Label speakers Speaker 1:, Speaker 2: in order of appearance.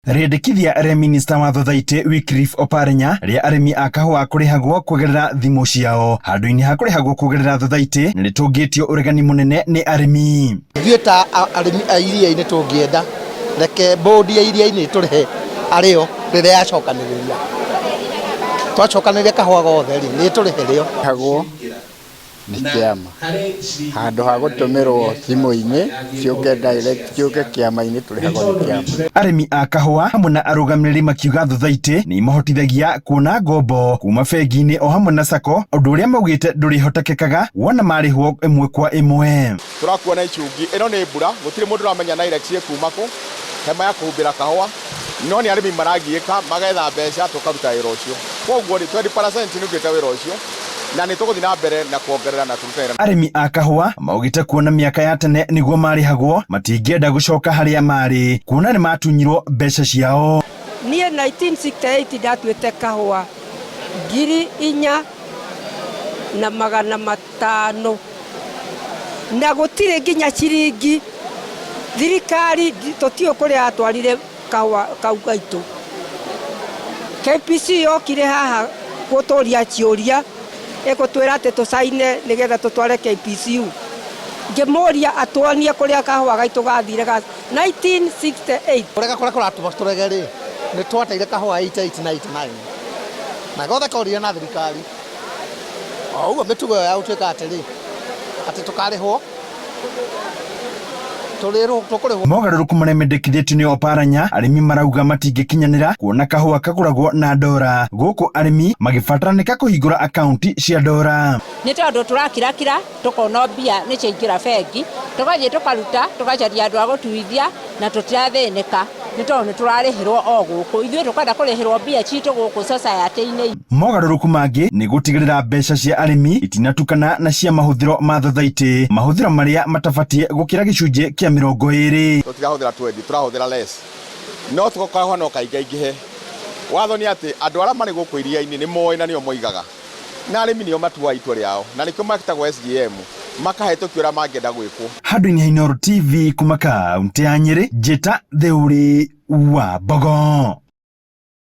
Speaker 1: Rĩendekithia rĩa minista wa thothaitĩ Wycliffe Oparanya rĩa arĩmi a kahũa kũrĩhagwo kũgerera thimũ ciao handũ-inĩ ha kũrĩhagwo kũgerera thothaitĩ nĩ rĩtũngĩtio ũregani mũnene nĩ arĩmi.
Speaker 2: Ithuĩ ta arĩmi a iria-inĩ tũngĩenda reke bũndi ya iria-inĩ ĩtũrĩhe arĩo rĩrĩa yacokanĩrĩria. Twacokanĩrĩria kahũa gothe rĩ, nĩ ĩtũrĩhe rĩo.
Speaker 3: Rĩhagwo nĩ kĩama handũ ha gũtũmĩrwo thimũ-inĩ ciũke direct ciũke kĩama-inĩ tũrĩhagwo nĩ kĩama.
Speaker 1: Arĩmi a kahũa hamwe na arũgamĩrĩri makiuga thothaitĩ nĩ imahotithagia kuona ngombo kuma bengi-inĩ o hamwe na sacco ũndũ ũrĩa maugĩte ndũrĩhotekekaga wona marĩhwo ĩmwe kwa ĩmwe.
Speaker 4: Tũrakuona na icungi, ĩno nĩ mbura, gũtirĩ mũndũ ũramenya Nilex ĩkuma kũ, hema ya kũhumbĩra kahũa, no nĩ arĩmi maragiĩka magetha mbeca tũkaruta wĩra ũcio. Kwoguo rĩ, 20% nĩ rutĩte wĩra ũcio na nĩ tũgũthiĩ na mbere na kuongerera na tũrute wĩra.
Speaker 1: Arĩmi a kahũa maugĩte kuona mĩaka ya tene nĩguo marĩhagwo matingĩenda gũcoka harĩa marĩ kuona nĩ matunyirwo mbeca ciao.
Speaker 5: Niĩ 1968 ndatuĩte kahũa 4500 na gũtirĩ nginya ciringi thirikari tũtiũĩ kũrĩa yatwarire kahũa kau gaitũ. KPC yokire haha gũtũria ciũria ĩgũtwĩra atĩ tũcaine nĩgetha tũtware KPCU. Ngĩmũria atuonie kũrĩa kahũa gaitũ gathire ga 1968.
Speaker 2: Kũrega kũrĩa kũratũma tũrege rĩ, nĩ twateire kahũa 88 na 89 na gothe korire na thirikari. O ũguo mĩtugo ĩyo ya gũtuĩka atĩrĩ, atĩ tũkarĩhwo tũkũrĩhwo.
Speaker 1: Mogarũrũku marĩa mendekithĩtio nĩ Oparanya, arĩmi marauga matingĩkinyanĩra kuona kahũa kagũragwo na ndora, gũkũ arĩmi magĩbataranĩka kũhingũra akaunti cia ndora.
Speaker 6: Nĩ tondũ tũrakirakira tũkona mbia nĩ ciaingĩra bengi, tũgathiĩ tũkaruta, tũgacaria andũ a gũtuithia na tũtirathĩnĩka nĩ tondũ nĩ tũrarĩhĩrwo o gũkũ. Ithuĩ tũkwenda kũrĩhĩrwo mbia citũ gũkũ society-inĩ.
Speaker 1: Mogarũrũku mangĩ nĩ gũtigĩrĩra mbeca cia arĩmi itinatukana na cia mahũthĩro ma thothaitĩ, mahũthĩro marĩa matabatiĩ gũkĩra gĩcunjĩ kĩa 20.
Speaker 4: Tũtirahũthĩra 20, tũrahũthĩra less. No kahũa no kaingaingĩhe. Watho nĩ atĩ andũ arĩa marĩ gũkũ iria-inĩ nĩ moĩ na nĩo moigaga. Na arĩmi nĩo matuaga itua rĩao na nĩkĩo metagwo SGM, makahĩtũkia ũrĩa mangĩenda gwĩkwo.
Speaker 1: Handũ-inĩ ha Inooro TV kuma kaũntĩ ya Nyĩrĩ, njĩta Theũri wa Mbogo.